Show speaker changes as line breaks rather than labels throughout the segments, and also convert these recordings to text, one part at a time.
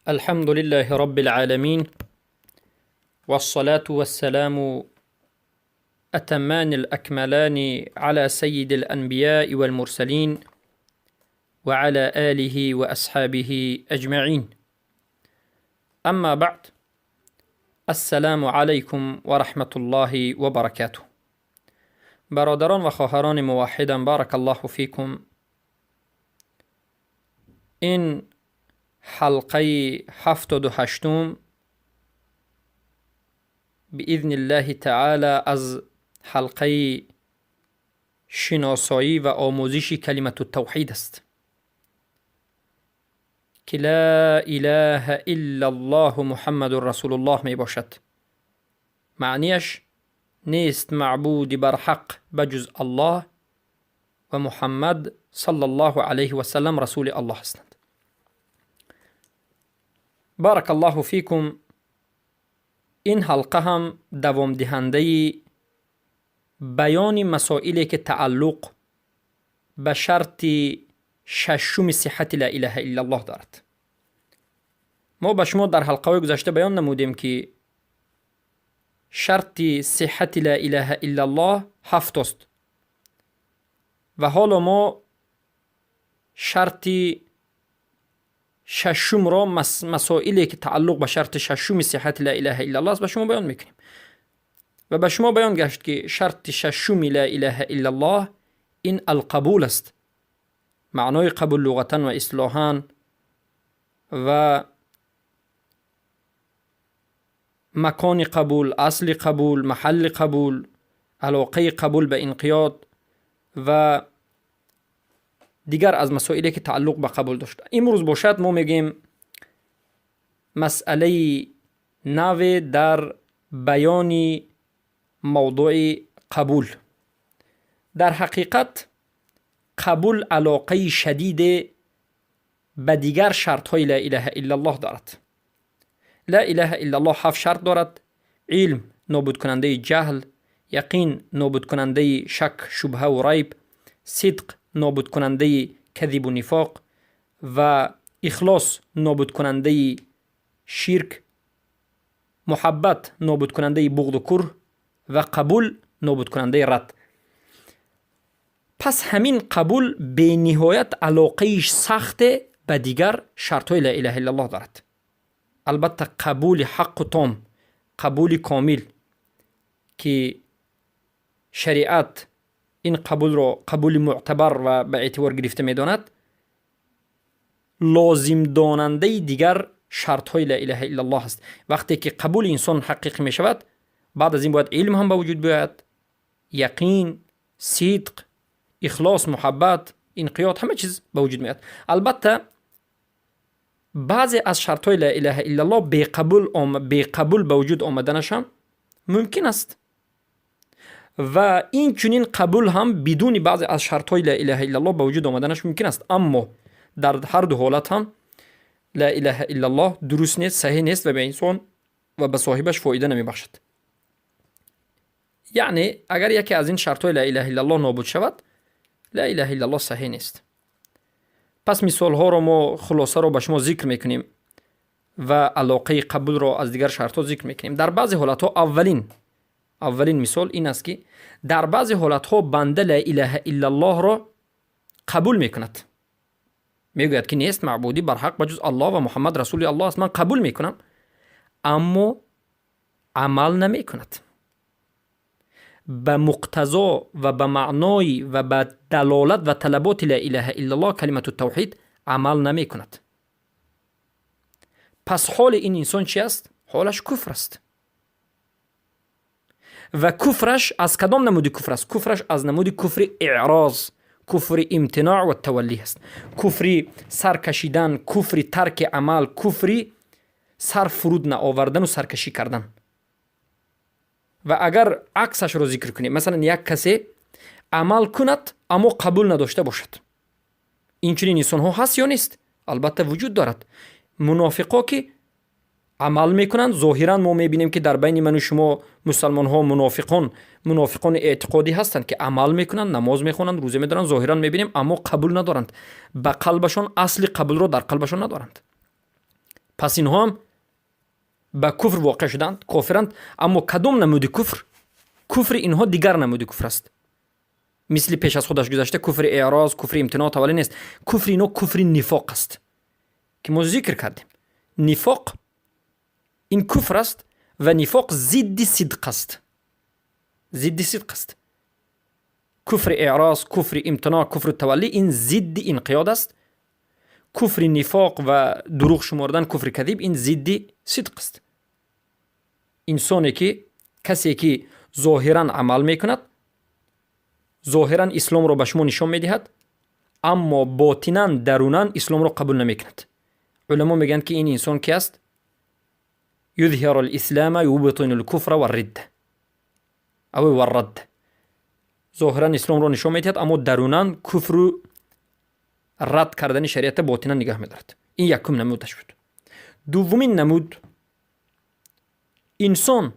الحمد لله رب العالمين، والصلاة والسلام أتمان الأكملان على سيد الأنبياء والمرسلين وعلى آله وأصحابه أجمعين. أما بعد، السلام عليكم ورحمة الله وبركاته. برادران و خواهران موحدان، بارك الله فيكم. این حلقه 78 بإذن الله تعالی از حلقه شناسایی و آموزش کلمة التوحید است که لا اله الا الله محمد رسول الله می باشد. معنیش نیست معبود بر حق بجز الله و محمد صلی الله علیه و سلم رسول الله هستند. بارک الله فیکم. این حلقه هم دوام دهنده بیان مسائلی که تعلق به شرط ششم صحت لا اله الا الله دارد. ما به شما در حلقه های گذشته بیان نمودیم که شرط صحت لا اله الا الله 7 است و حالا ما شرط ششم را، مسائلی که تعلق به شرط ششم صحت لا اله الا الله است، به شما بیان میکنیم و به شما بیان گشت که شرط ششم لا اله الا الله این القبول است. معنای قبول لغتا و اصطلاحا و مکان قبول، اصل قبول، محل قبول، علاقه قبول به انقیاد و دیگر از مسائلی که تعلق به قبول داشت. امروز باشد ما میگیم مسئله نو در بیان موضوع قبول. در حقیقت قبول علاقه شدید به دیگر شرط های لا اله الا الله دارد. لا اله الا الله 7 شرط دارد: علم نابود کننده جهل، یقین نابود کننده شک، شبهه و ریب، صدق نابود کننده کذب و نفاق و اخلاص نابود کننده شرک، محبت نابود کننده بغض و کره و قبول نابود کننده رد. پس همین قبول به نهایت علاقه سخت به دیگر شرط های لا اله الا الله دارد. البته قبول حق و تام، قبول کامل که شریعت این قبول را قبول معتبر و به اعتبار گرفته میداند، لازم داننده دیگر شرط های لا اله الا الله است. وقتی که قبول انسان حقیقی می شود، بعد از این باید علم هم به وجود بیاید، یقین، صدق، اخلاص، محبت، انقیاد، همه چیز به وجود میاد. البته بعضی از شرط های لا اله الا الله بی قبول به وجود آمدنش هم ممکن است و این چنین قبول هم بدون بعضی از شرط های لا اله الا الله به وجود آمدنش ممکن است. اما در هر دو حالت هم لا اله الا الله درست نیست، صحیح نیست و به انسان و به صاحبش فایده نمی بخشد. یعنی اگر یکی از این شرط های لا اله الا الله نابود شود، لا اله الا الله صحیح نیست. پس مثال ها رو ما خلاصه رو به شما ذکر میکنیم و علاقه قبول رو از دیگر شرط ها ذکر میکنیم. در بعضی حالت ها اولین مثال این است که در بعضی حالت ها بنده لا اله الا الله را قبول میکند، میگوید که نیست معبودی بر حق بجز الله و محمد رسول الله است، من قبول میکنم، اما عمل نمیکند. به مقتضا و به معنای و به دلالت و طلبات لا اله الا الله، کلمة التوحید، عمل نمیکند. پس حال این انسان چی است؟ حالش کفر است. و کفرش از کدام نمودی کفر است؟ کفرش از نمودی کفر اعراض، کفر امتناع و تولی است، کفر سرکشیدن، کفر ترک عمل، کفر سر فرود نآوردن و سرکشی کردن. و اگر عکسش رو ذکر کنیم، مثلا یک کسی عمل کند اما قبول نداشته باشد، این چنین انسان ها هست یا نیست؟ البته وجود دارد. منافقا که عمل میکنند، ظاهرا ما میبینیم که در بین من و شما مسلمان ها منافقان اعتقادی هستند که عمل میکنند، نماز میخوانند، روزه میدارند، ظاهرا میبینیم، اما قبول ندارند. به قلبشان اصل قبول رو در قلبشان ندارند. Пас инҳо ҳам ба куфр воқеъ шуданд, кофиранд, аммо кадом намуди куфр? Куфри инҳо дигар намуди куфр аст. Мисли пеш аз худаш гузашта куфри эъроз, куфри имтиноъ, таваллӣ нест. Куфри инҳо куфри нифоқ аст, ки мо зикр кардем. Нифоқ ин куфр аст ва нифоқ зидди сидқ аст. Зидди сидқ аст. Куфри эъроз, куфри имтиноъ, куфри таваллӣ ин зидди инқиёд аст. Куфри нифоқ ва дурӯғ шумордан, куфри кадиб ин зидди сидқ аст. Инсоне ки, касе ки зоҳиран амал мекунад, зоҳиран исломро ба шумо нишон медиҳад, аммо ботинан, дарунан исломро қабул намекунад. Уламо мегӯянд, ки ин инсон ки аст? Юзҳиру лислама юбтину лкуфра варридда ав варрадда. Зоҳиран исломро нишон медиҳад, аммо дарунан куфру рад кардани шариата ботинан нигаҳ медорад. Ин якум намудаш буд. Дуввумин намуд, инсон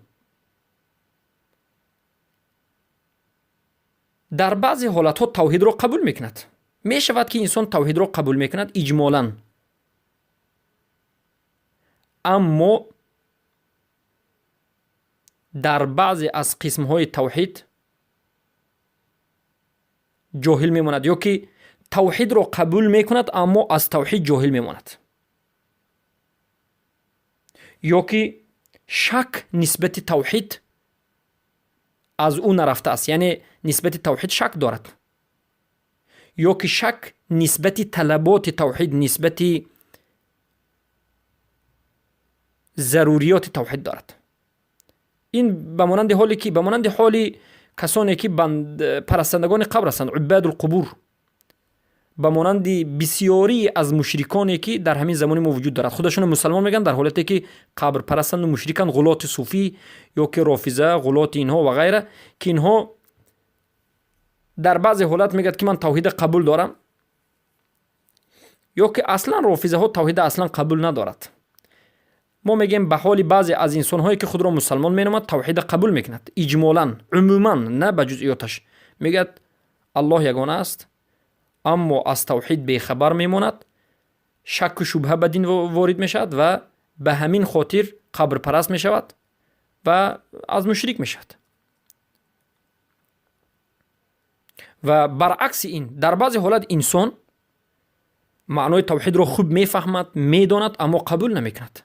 дар баъзе ҳолатҳо тавҳидро қабул мекунад. Мешавад, ки инсон тавҳидро қабул мекунад иҷмолан, аммо дар баъзе аз қисмҳои тавҳид ҷоҳил мемонад, ё ки тавҳидро қабул мекунад, аммо аз тавҳид ҷоҳил мемонад, ё ки шак нисбати тавҳид аз ӯ нарафтааст, яъне нисбати тавҳид шак дорад, ё ки шак нисбати талаботи тавҳид, нисбати заруриёти тавҳид дорад. Ин ба монанди ҳоле ки, ба монанди ҳоли касоне ки парастандагони қабр ҳастанд, уббадулқубур, ба монанди бисёрӣ аз мушриконе ки дар ҳамин замони мо вуҷуд дорад, худашонро мусалмон мегӯянд, дар ҳолате ки қабрпарастанду мушриканд, ғулоти суфӣ ё ки рофиза, ғулоти инҳо ва ғайра, ки инҳо дар баъзе ҳолат мегӯяд, ки ман тавҳида қабул дорам, ё ки аслан рофизаҳо тавҳида аслан қабул надорад. Мо мегӯем, ба ҳоли баъзе аз инсонҳое ки худро мусалмон меномад, тавҳида қабул мекунад иҷмолан, умуман, на ба ҷузъиёташ. Мегӯяд, Аллоҳ ягона аст, аммо аз тавҳид бехабар мемонад, шакку шубҳа ба дин ворид мешавад ва ба ҳамин хотир қабрпараст мешавад ва аз мушрик мешавад. Ва баръакси ин, дар баъзе ҳолат инсон маънои тавҳидро хуб мефаҳмад, медонад, аммо қабул намекунад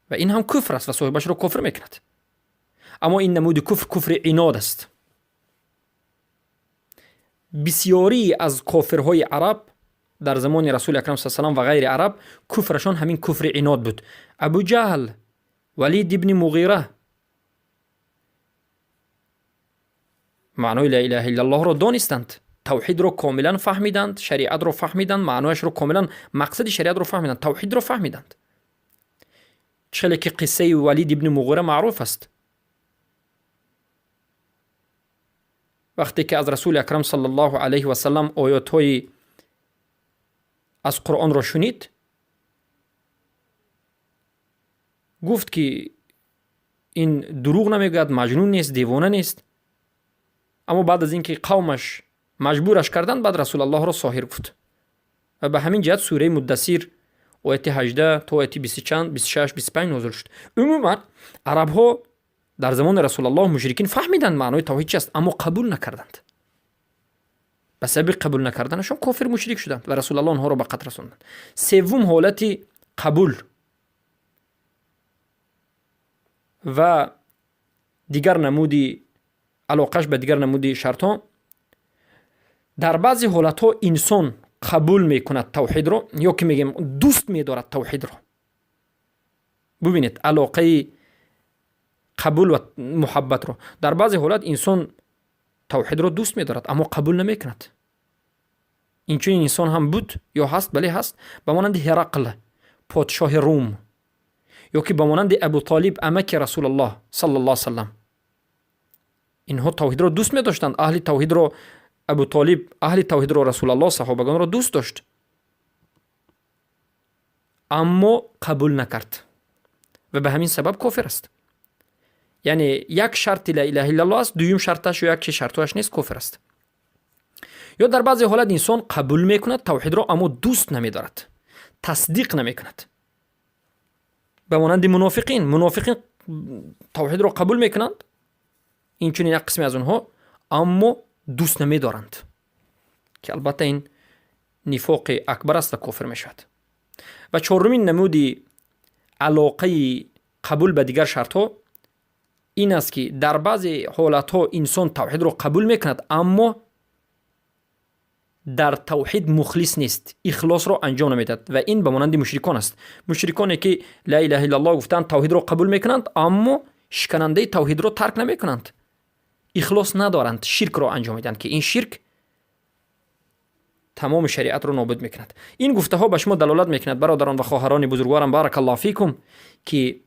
ва ин ҳам куфр аст ва соҳибашро кофир мекунад. Аммо ин намуди куфр куфри инод аст. Бисёрӣ аз кофирҳои араб дар замони Расули акрам са салам ва ғайри араб куфрашон ҳамин куфри инод буд. Абу Ҷаҳл, Валид ибни Муғира маънои ла илаҳа иллаллоҳро донистанд, тавҳидро комилан фаҳмиданд, шариатро фаҳмиданд, маънояшро комилан, мақсади шариатро фаҳмиданд, тавҳидро фаҳмиданд. Чӣ хеле ки қиссаи Валид ибни Муғира маъруф аст, вақте ки аз Расули акрам саллаллоҳу алайҳи васаллам оятҳои аз Қуръонро шунид, гуфт, ки ин дурӯғ намегӯяд, маҷнун нест, девона нест. Аммо баъд аз ин ки қавмаш маҷбураш карданд, баъд Расулаллоҳро соҳир гуфт. Ва ба ҳамин ҷиҳат сураи Муддассир ояти 18 то ояти бисту чанд, 26, 25 нозил шуд. Умуман арабҳо дар замони Расулаллоҳ, мушрикин фаҳмиданд маънои тавҳид чи аст, аммо қабул накарданд. Ба сабаби қабул накарданашон кофир мушрик шуданд ва Расулаллоҳ онҳоро ба қатл расонданд. Севум ҳолати қабул ва дигар намуди алоқаш ба дигар намуди шартҳо, дар баъзе ҳолатҳо инсон қабул мекунад тавҳидро, ё ки мегӯем дӯст медорад тавҳидро. Бубинед алоқаи қабул ва муҳаббатро. Дар баъзе ҳолат инсон тавҳидро дӯст медорад, аммо қабул намекунад. Инчунин инсон ҳам буд ё ҳаст, бале ҳаст, ба монанди Ҳерақл, подшоҳи Рум, ё ки ба монанди Абу Толиб, амаки Расулаллоҳ саллаллоҳу саллам. Инҳо тавҳидро дӯст медоштанд, аҳли тавҳидро Абу Толиб, аҳли тавҳидро Расулаллоҳ, саҳобагонро дӯст дошт, аммо қабул накард ва ба ҳамин сабаб кофир аст. Яъне як шарти ла илаҳа иллаллоҳ аст, дуюм шарташ ё якчи шартҳояш нест, кофир аст. Ё дар баъзе ҳолат инсон қабул мекунад тавҳидро, аммо дӯст намедорад. Тасдиқ намекунад. Ба монанди мунофиқин. Мунофиқин тавҳидро қабул мекунанд, инчунин як қисме аз онҳо, аммо дӯст намедоранд, ки албатта ин нифоқи акбар аст ва кофир мешавад. Ва чорумин намуди алоқаи қабул ба дигар шартҳо ин аст, ки дар баъзе ҳолатҳо инсон тавҳидро қабул мекунад, аммо дар тавҳид мухлис нест, ихлосро анҷом намедиҳад, ва ин ба монанди мушрикон аст. Мушриконе ки ла илаҳа иллаллоҳ гуфтанд, тавҳидро қабул мекунанд, аммо шиканандаи тавҳидро тарк намекунанд, ихлос надоранд, ширкро анҷом медиҳанд, ки ин ширк тамоми шариатро нобуд мекунад. Ин гуфтаҳо ба шумо далолат мекунад, бародарон ва хоҳарони бузургворам, баракаллоҳу фикум, ки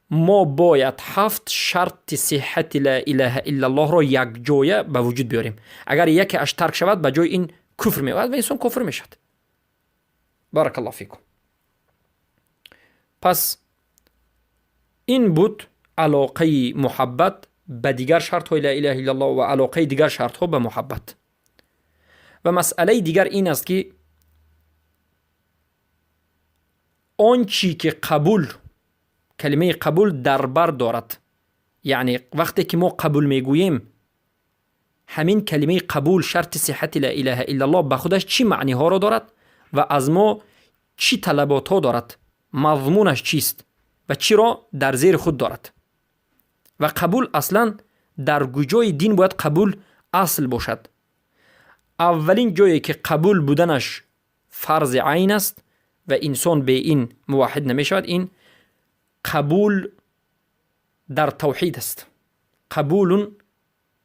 мо бояд ҳафт шарти сиҳҳати ла илаҳа иллаллоҳро якҷоя ба вуҷуд биёрем. Агар яке аш тарк шавад, ба ҷои ин куфр меояд ва инсон кофир мешавад. Баракаллоҳу фикум. Пас ин буд алоқаи муҳаббат ба дигар шартҳои ла илаҳа иллаллоҳ ва алоқаи дигар шартҳо ба муҳаббат. Ва масъалаи дигар ин аст, ки он чӣ ки қабул, калимаи қабул дар бар дорад, яъне вақте ки мо қабул мегӯем, ҳамин калимаи қабул, шарти сиҳҳати ла илаҳа иллаллоҳ, ба худаш чӣ маъниҳоро дорад ва аз мо чӣ талаботҳо дорад, мазмунаш чист ва чиро дар зери худ дорад. Ва қабул аслан дар куҷои дин бояд қабул асл бошад? Аввалин ҷое ки қабул буданаш фарзи айн аст ва инсон бе ин муваҳҳид намешавад, ин қабул дар тавҳид аст. Қабулун,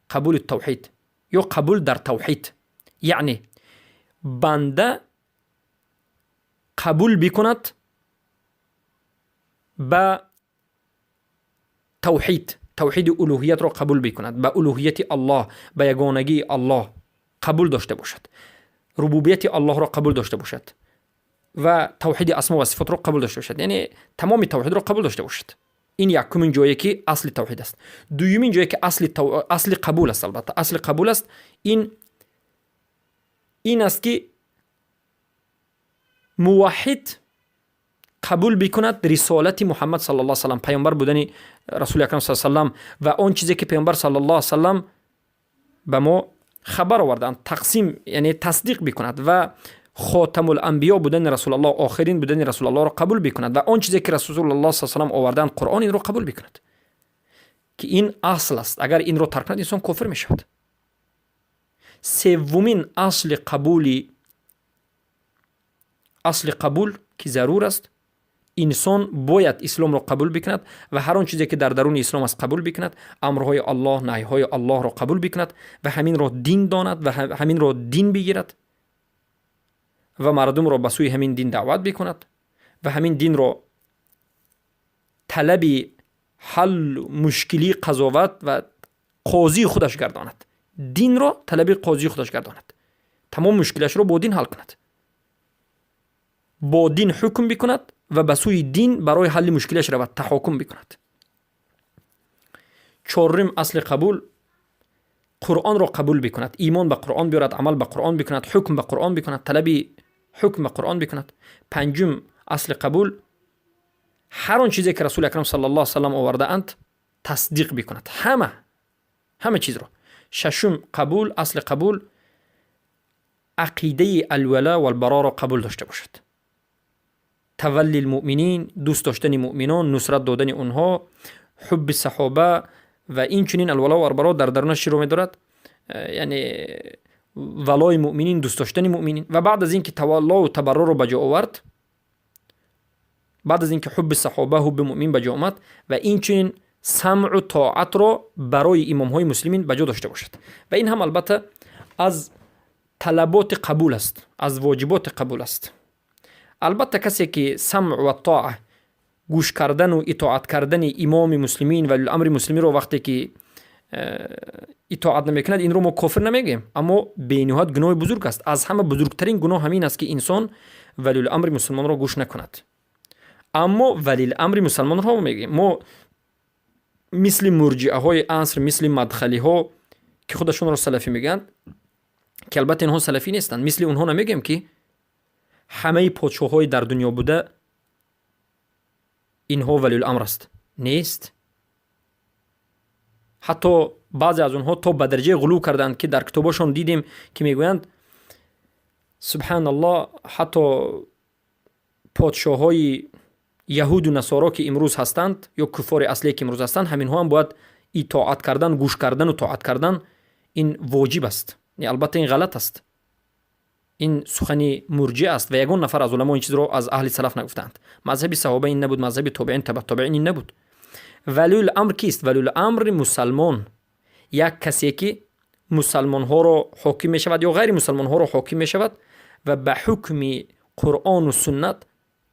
қабули тавҳид ё қабул дар тавҳид, яъне банда қабул бикунад ба тавҳид, тавҳиди улӯҳиятро қабул бикунад, ба улӯҳияти Аллоҳ, ба ягонагии Аллоҳ қабул дошта бошад, рубубияти Аллоҳро қабул дошта бошад ва тавҳиди асмо ва сифотро қабул дошта бошад, яъне тамоми тавҳидро қабул дошта бошад. Ин якумин ҷое ки асли тавҳид аст. Дуюмин ҷое ки асли қабул аст, албатта асли қабул аст, ин аст, ки муваҳҳид қабул бикунад рисолати Муҳаммад саллаллоҳу алайҳи васаллам, паёмбар будани Расули акрам саллаллоҳу алайҳи васаллам ва он чизе ки паёмбар саллаллоҳу алайҳи васаллам ба мо хабар оварданд, тақсим, яъне тасдиқ бикунад ва хотамул-анбиё будани Расулаллоҳ, охирин будани Расулаллоҳро қабул бикунад ва он чизе ки Расулаллоҳ саллаллоҳу алайҳи васаллам оварданд, Қуръон, инро қабул бикунад, ки ин асл аст. Агар инро тарк кунад, инсон кофир мешавад. Севумин асли қабули, асли қабул ки зарур аст, инсон бояд исломро қабул бикунад ва ҳар он чизе ки дар даруни ислом аст қабул бикунад, амрҳои Аллоҳ, наҳйҳои Аллоҳро қабул бикунад ва ҳаминро дин донад ва ҳаминро дин бигирад ва мардумро ба сӯи ҳамин дин даъват бикунад ва ҳамин динро талаби ҳал мушкилии қазоват ва қозии худаш гардонад, динро талаби қозии худаш гардонад, тамом мушкилашро бо дин ҳал кунад, бо дин ҳукм бикунад ва ба сӯи дин барои ҳалли мушкилаш равад, таҳокум бикунад. Чорум асли қабул: Қуръонро қабул бикунад, имон ба Қуръон биёрад, амал ба Қуръон бикунад, ҳукм ба Қуръон бикунад, талаби ҳукм ба Қуръон бикунад. Панҷум асли қабул: ҳар он чизе ки Расули акрам саллаллоҳу алайҳи васаллам овардаанд, тасдиқ бикунад, ҳама чизро. Шашум қабул, асли қабул: ақидаи алвала валбароро қабул дошта бошад, тавалли лмуъминин, дӯст доштани муъминон, нусрат додани онҳо, ҳубби саҳоба ва инчунин алвало валбаро дар дарунаш чиро медорад, яъне валои муъминин, дӯст доштани муъминин. Ва баъд аз ин ки таваллову табарроро ба ҷо овард, баъд аз ин ки ҳубби саҳоба, ҳубби муъмин ба ҷо омад ва инчунин самъу тоатро барои имомҳои муслимин ба ҷо дошта бошад. Ва ин ҳам албатта аз талаботи қабул аст, аз воҷиботи қабул аст. Албатта касе ки самъ ва тоа, гӯш кардану итоат кардани имоми муслимин, валиуламри муслиминро вақте ки итоат намекунад, инро мо кофир намегӯем, аммо бениҳоят гуноҳи бузург аст. Аз ҳама бузургтарин гуноҳ ҳамин аст, ки инсон валиуламри мусулмонро гӯш накунад. Аммо валиламри мусалмонро мегӯем мо, мисли мурҷиаҳои аср, мисли мадхалиҳо, ки худашонро салафӣ мегӯянд, ки албатта инҳо салафӣ нестанд, мисли онҳо намегӯем, ки Ҳамаи подшоҳҳои дар дунё буда, инҳо валиюламр аст? Нест. Ҳатто баъзе аз онҳо то ба дараҷаи ғулув карданд, ки дар китобҳошон дидем, ки мегӯянд, субҳаналлоҳ, ҳатто подшоҳҳои яҳуду насоро, ки имрӯз ҳастанд, ё куффори аслие, ки имрӯз ҳастанд, ҳаминҳо ҳам бояд итоат кардан, гӯш кардану тоат кардан ин воҷиб аст. Албатта, ин ғалат аст, ин сухани мурҷиа аст ва ягон нафар аз уламо ин чизро аз аҳли салаф нагуфтаанд. Мазҳаби саҳоба ин набуд, мазҳаби тобеин, табаъ тобеин ин набуд. Валиюл амр кист? Валиюл амри мусалмон як касе, ки мусалмонҳоро ҳоким мешавад ё ғайри мусалмонҳоро ҳоким мешавад ва ба ҳукми Қуръону суннат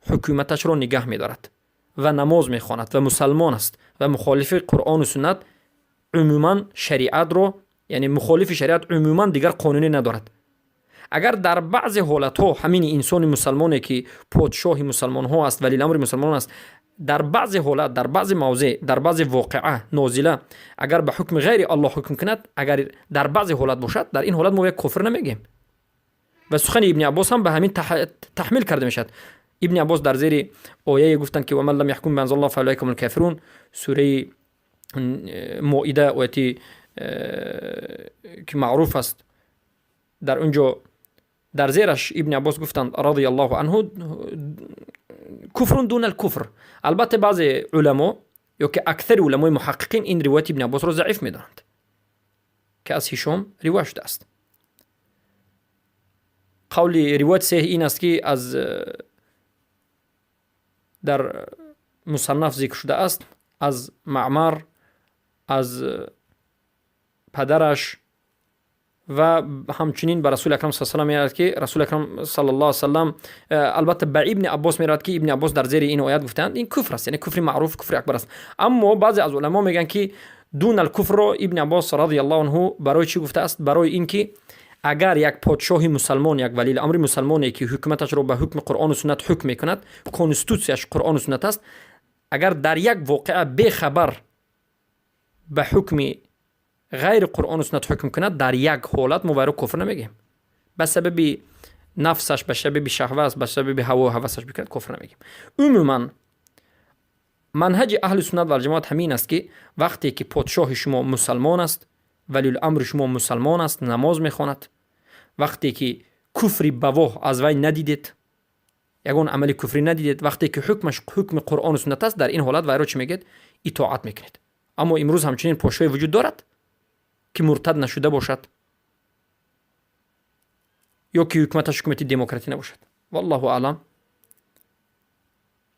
ҳукуматашро нигаҳ медорад ва намоз мехонад ва мусалмон аст ва мухолифи Қуръону суннат, умуман шариатро, яъне мухолифи шариат умуман дигар қонунӣ надорад. Агар дар баъзе ҳолатҳо ҳамин инсони мусалмоне, ки подшоҳи мусалмонҳо аст, валиламри мусалмонон аст, дар баъзе ҳолат, дар баъзе мавзеъ, дар баъзе воқеа нозила агар ба ҳукми ғайри Аллоҳ ҳукм кунад, агар дар баъзе ҳолат бошад, дар ин ҳолат мо як кофир намегӯем. Ва сухани Ибни Аббос ҳам ба ҳамин таҳмил карда мешавад. Ибни Аббос дар зери ояе гуфтанд, ки ومن لم يحكم بما أنزل الله فأولئك هم الكافرون, сураи Моида, ояти ки маъруф аст. Дар он ҷо дар зераш Ибни Аббос гуфтанд, رضي الله عنه, كفر دون الكفر. Албатта, баъзе уламо ё ки аксари уламои муҳаққиқин ин ривояти Ибни Аббосро заиф медонанд, ки аз Ҳишом ривоят шудааст. Қавли ривоят саҳеҳ ин аст, ки аз дар Мусаннаф зикр шудааст, аз Маъмар, аз падараш ва ҳамчунин ба Расули Акрам с салам меравад, ки Расули Акрам صلى الله عليه وسلم, албатта, ба Ибни Аббос меравад, ки Ибни Аббос дар зери ин оят гуфтаанд, ин куфр аст, яъне куфри маъруф, куфри акбар аст. Аммо баъзе аз уламо мегӯянд, ки دون الكفر ро Ибни Аббос رضي الله عنه барои чӣ гуфтааст? Барои ин ки агар як подшоҳи мусалмон, як валиламри мусалмоне, ки ҳукуматашро ба ҳукми Қуръону суннат ҳукм мекунад, конститутсияш Қуръону суннат аст, агар дар як воқеа бехабар ба ҳукми ғайри Қуръону суннат ҳукм кунад, дар як ҳолат мо вайро кофир намегӯем. Ба сабаби нафсаш, ба сабаби шаҳват, ба сабаби ҳавою ҳавасаш бикунад, кофир намегӯем. Умуман, манҳаҷи аҳли суннат валҷамоат ҳамин аст, ки вақте ки подшоҳи шумо мусалмон аст, валиуламри шумо мусалмон аст, намоз мехонад, вақте ки куфри бавоҳ аз вай надидед, ягон амали куфрӣ надидед, вақте ки ҳукмаш ҳукми Қуръону суннат аст, дар ин ҳолат вайро чӣ мегӯед? Итоат мекунед. Аммо имрӯз ҳамчунин подшоҳе вуҷуд дорад, ки муртад нашуда бошад ё ки ҳукуматаш ҳукумати демократӣ набошад? والله أعلم.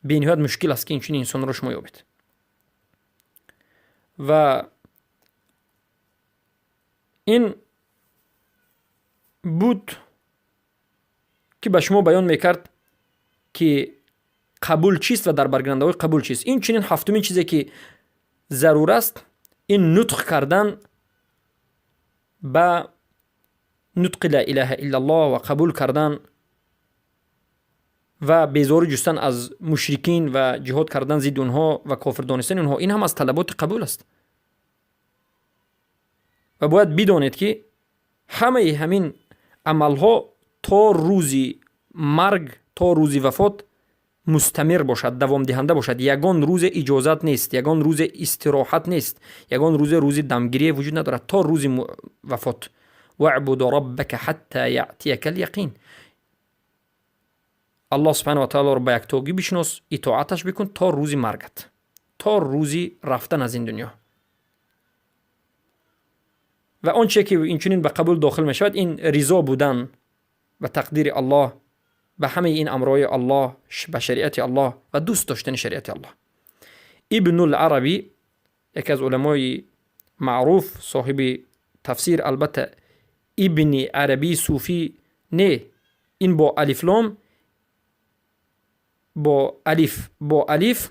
Бениҳоят мушкил аст, ки инчунин инсонро шумо ёбед. Ва ин буд, ки ба шумо баён мекард, ки қабул чист ва дар баргирандаҳои қабул чист. Инчунин ҳафтумин чизе, ки зарур аст, ин нутқ кардан ба нутқи لا إله إلا الله ва қабул кардан ва безорӣ ҷустан аз мушрикин ва ҷиҳод кардан зидди онҳо ва кофир донистани онҳо. Ин ҳам аз талаботи қабул аст. Ва бояд бидонед, ки ҳамаи ҳамин амалҳо то рӯзи марг, то рӯзи вафот мустамир бошад, давомдиҳанда бошад. Ягон рӯзе иҷозат нест, ягон рӯзе истироҳат нест, ягон рӯзе рӯзи дамгирие вуҷуд надорад то рӯзи вафот. واعبد ربك حتى يأتيك اليقين. Аллоҳ سبحانه وتعالى ро ба яктогӣ бишинос, итоаташ бикун то рӯзи маргат, то рӯзи рафтан аз ин дунё. Ва он чизе, ки инчунин ба қабул дохил мешавад, ин ризо будан ба тақдири Аллоҳ, ба ҳамаи ин амрҳои Аллоҳ, ба шариати Аллоҳ ва дӯст доштани шариати Аллоҳ. Ибнуларабӣ, яке аз уламои маъруф, соҳиби тафсир, албатта, Ибни Арабии Суфӣ не, ин бо алифлом, бо алиф, бо алиф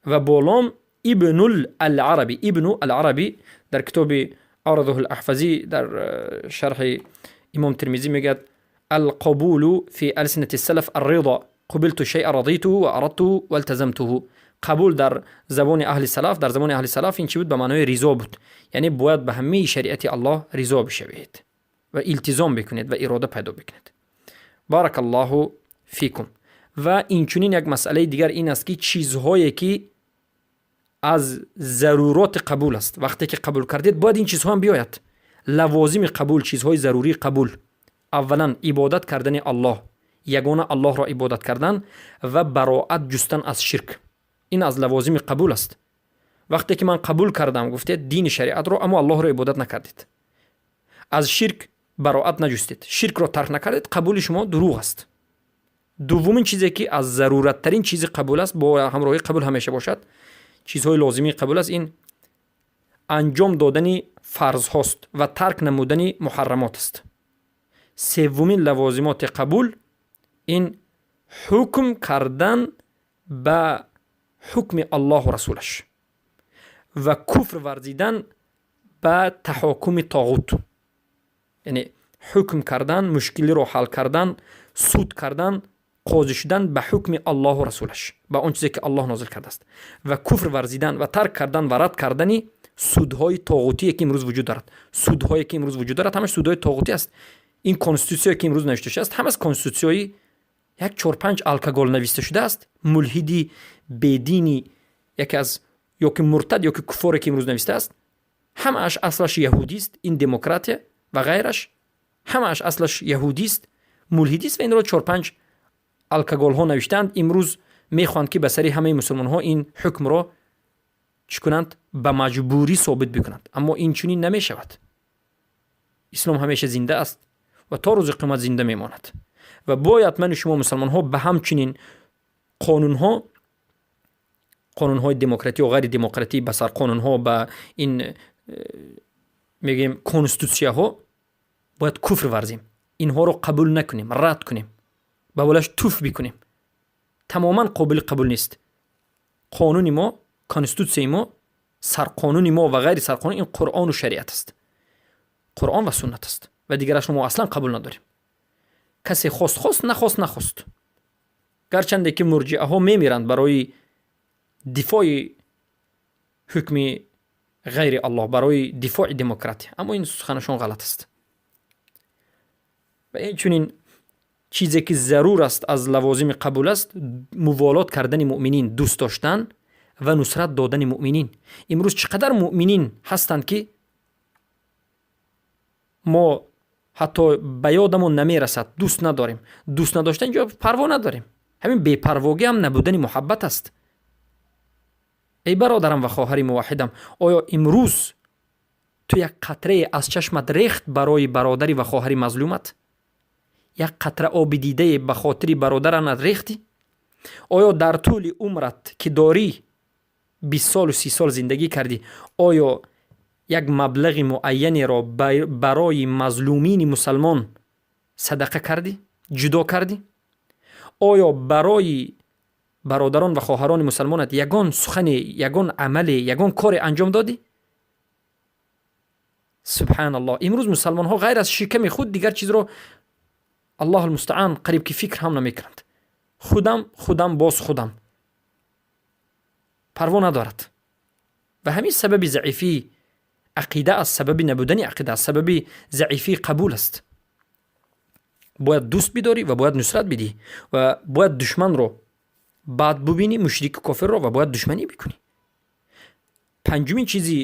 ва бо лом, Ибнул Аларабӣ, Ибну Аларабӣ дар китоби Арзуҳ Аҳфазӣ дар шарҳи Имом Термизӣ мегӯяд: القبول في ألسنة السلف الرضا، قبلت الشيء رضيته وأردته والتزمته. Қабул дар забони аҳли салаф, дар забони аҳли салаф ин чӣ буд? Ба маънои ризо буд. Яъне бояд ба ҳамаи шариати Аллоҳ ризо бишавед ва илтизом бикунед ва ирода пайдо бикунед. Баракаллоҳу фикум. Ва инчунин як масъалаи дигар ин аст, ки чизҳое ки аз заруроти қабул аст, вақте ки қабул кардед, бояд ин чизҳо ҳам биёяд. Лавозими қабул, чизҳои зарурии қабул. Аввалан, ибодат кардани Аллоҳ, ягона Аллоҳро ибодат кардан ва бароат ҷустан аз ширк. Ин аз лавозими қабул аст. Вақте ки ман қабул кардам, гуфтед дини шариатро, аммо Аллоҳро ибодат накардед, аз ширк бароат наҷустед, ширкро тарк накардед, қабули шумо дурӯғ аст. Дуввумин чизе ки аз зарураттарин чизи қабул аст, бо ҳамроҳии қабул ҳамеша бошад, чизҳои лозимии қабул аст, ин анҷом додани фарзҳост ва тарк намудани муҳаррамот аст. Севумин лавозимоти қабул ин ҳукм кардан ба ҳукми Аллоҳу расулаш ва куфр варзидан ба таҳокуми тоғут, яъне ҳукм кардан, мушкилиро ҳал кардан, суд кардан, қозӣ шудан ба ҳукми Аллоҳу расулаш, ба он чизе ки Аллоҳ нозил кардааст, ва куфр варзидан ва тарк кардан ва рад кардани судҳои тоғутие ки имрӯз вуҷуд дорад. Судҳое ки имрӯз вуҷуд дорад, ҳамаш судҳои тоғутӣ аст. Ин конститутсияе ки имрӯз навишта шудааст, ҳамас конститутсияи як чор-панҷ алкогол нависта шудааст. Мулҳиди бедини яке аз ё ки муртад, ё ки куффоре ки имрӯз навистааст, ҳамааш аслаш яҳудист. Ин демократия ва ғайраш ҳамааш аслаш яҳудист, мулҳидист ва инро чор-панҷ алкоголҳо навиштаанд. Имрӯз мехоҳанд, ки ба сари ҳамаи мусулмонҳо ин ҳукмро чӣ кунанд? Ба маҷбурӣ собит бикунанд. Аммо ин чунин намешавад. Ислом ҳамеша зинда аст ва то рӯзи қиёмат зинда мемонад ва бояд ману шумо мусулмонҳо ба ҳамчунин қонунҳо, қонунҳои демократӣ ё ғайри демократӣ, ба сарқонунҳо, ба ин мегӯем конститутсияҳо бояд куфр варзем, инҳоро қабул накунем, рад кунем, ба болаш туф бикунем. Тамоман қобили қабул нест. Қонуни мо, конститутсияи мо, сарқонуни мо ва ғайри сарқонун ин Қуръону шариат аст, Қуръон ва суннат аст ва дигарашро мо аслан қабул надорем. Касе хост хост, нахост нахост. Гарчанде ки мурҷиаҳо мемиранд барои дифои ҳукми ғайри Аллоҳ, барои дифои демократия, аммо ин суханашон ғалат аст. Ва инчунин чизе ки зарур аст, аз лавозими қабул аст, муволот кардани муъминин, дӯст доштан ва нусрат додани муъминин. Имрӯз чӣ қадар муъминин ҳастанд, ки мо ҳатто ба ёдамон намерасад, дӯст надорем. Дӯст надоштан ҷо парво надорем. Ҳамин бепарвогӣ ҳам набудани муҳаббат аст. Эй бародарам ва хоҳари муваҳҳидам, оё имрӯз ту як қатрае аз чашмат рехт барои бародари ва хоҳари мазлумат? Як қатра оби дидае ба хотири бародаранат рехтӣ? Оё дар тӯли умрат, ки дорӣ, 20 солу 30 сол зиндагӣ кардӣ, оё як маблағи муайянеро барои мазлумини мусалмон садақа кардӣ, ҷудо кардӣ? Оё барои бародарон ва хоҳарони мусалмонат ягон сухане, ягон амале, ягон коре анҷом додӣ? Субҳаналлоҳ, имрӯз мусалмонҳо ғайр аз шиками худ дигар чизро, Аллоҳ алмустаан, қариб ки фикр ҳам намекунанд. Худам, худам, боз худам, парво надорад. Ва ҳамин сабаби заифии ақида аст, сабаби набудани ақида аст, сабаби заифии қабул аст. Бояд дӯст бидорӣ ва бояд нусрат бидиҳӣ ва бояд душманро бад бубинӣ, мушрику кофирро, ва бояд душманӣ бикунӣ. Панҷумин чизи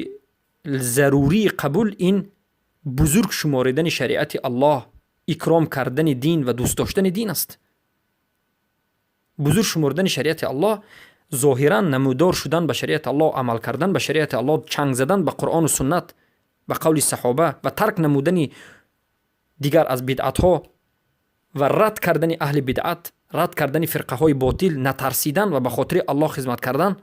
зарурии қабул ин бузург шуморидани шариати Аллоҳ, икром кардани дин ва дӯст доштани дин аст. Бузург шуморидани шариати Аллоҳ, зоҳиран намудор шудан ба шариати Аллоҳ, амал кардан ба шариати Аллоҳ, чанг задан ба Қуръону суннат, ба қавли саҳоба ва тарк намудани дигар аз бидъатҳо ва рад кардани аҳли бидъат, рад кардани фирқаҳои ботил, натарсидан ва ба хотири Аллоҳ хизмат кардан.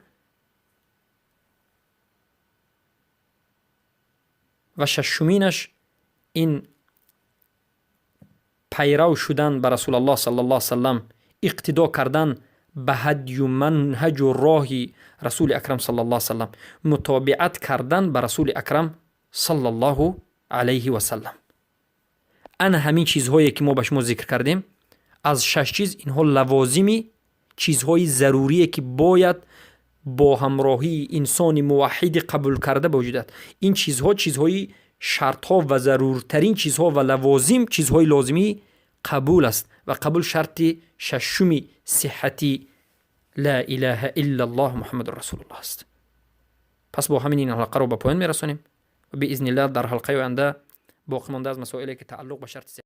Ва шашуминаш ин пайрав шудан ба Расулаллоҳ саллаллоҳу алайҳи васаллам, иқтидо кардан ба ҳадю манҳаҷу роҳи Расули Акрам саллаллоҳу алайҳи васаллам, мутобиат кардан ба Расули Акрам саллаллоҳу алайҳи васаллам. Ана ҳамин чизҳое ки мо ба шумо зикр кардем, аз шаш чиз инҳо лавозими чизҳои зарурие ки бояд бо ҳамроҳии инсони муваҳҳиди қабул карда ба вуҷуд ояд. Ин чизҳо чизҳои шартҳо ва заруртарин чизҳо ва лавозим, чизҳои лозимии Қабул аст ва қабул шарти шашуми сиҳҳати ла илаҳа иллаллоҳ Муҳаммаду расулуллоҳ аст. Пас бо ҳамин ин ҳалқаро ба поён мерасонем ва биизниллаҳ дар ҳалқаи оянда боқӣ монда аз масоиле, ки тааллуқ ба шарти